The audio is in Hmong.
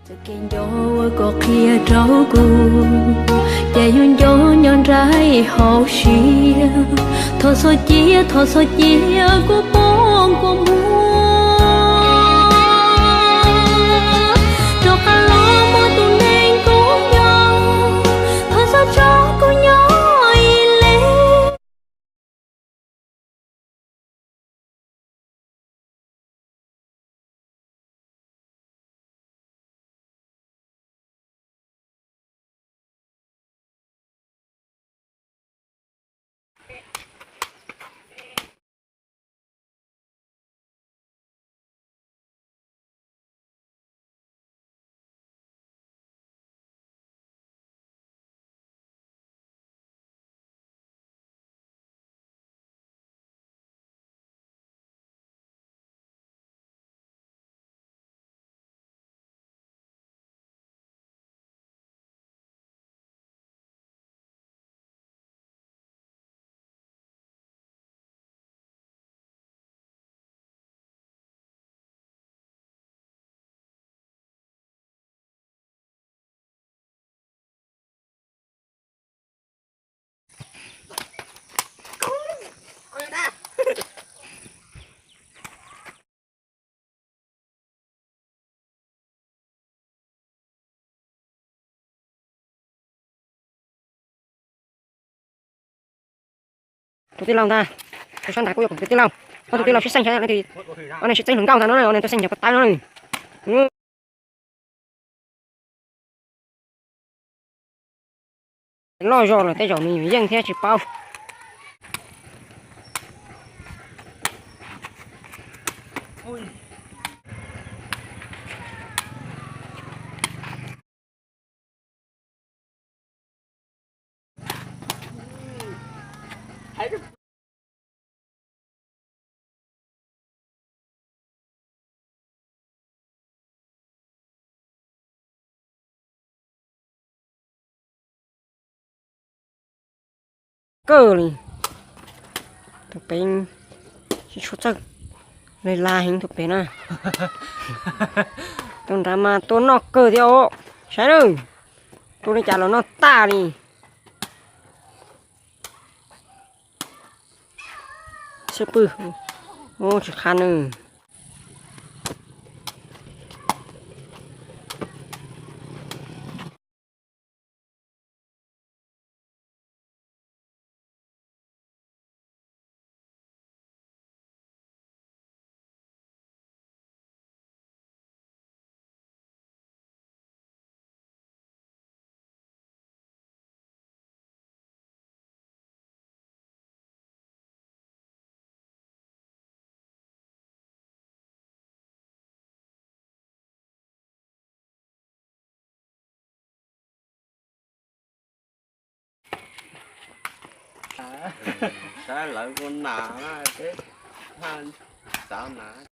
Txoj kev nco uas koj qhia rau kuv, cas yuav nco nco nraim hauv siab. Thov txhob cia, thov txhob cia kuv poob kua muag. Rov qab los muaj tus neeg kuv nco, thov txhob tso kuv nyob ib leeg. Tus tij laug ntag, tus sab nrad kuj yog kuv tus tij laug. Ob tug tij laug sib xeeb, ob neeg sib txeeb hluas nkauj ntag no, ob neeg tuaj xeeb ncaws ko taw no. Loj zog lawm tej zaum nws yeej thiab tsis paub. Kawg li, tus pem tsis tshua txawj, li la heev tus pem na. Tus nrad mas tua noj kawg thiab os, saib na, tua li cas los noj tag li. Xib pwg, ub tsis qha nws. Saib lawv ua nas na, peb xav nas.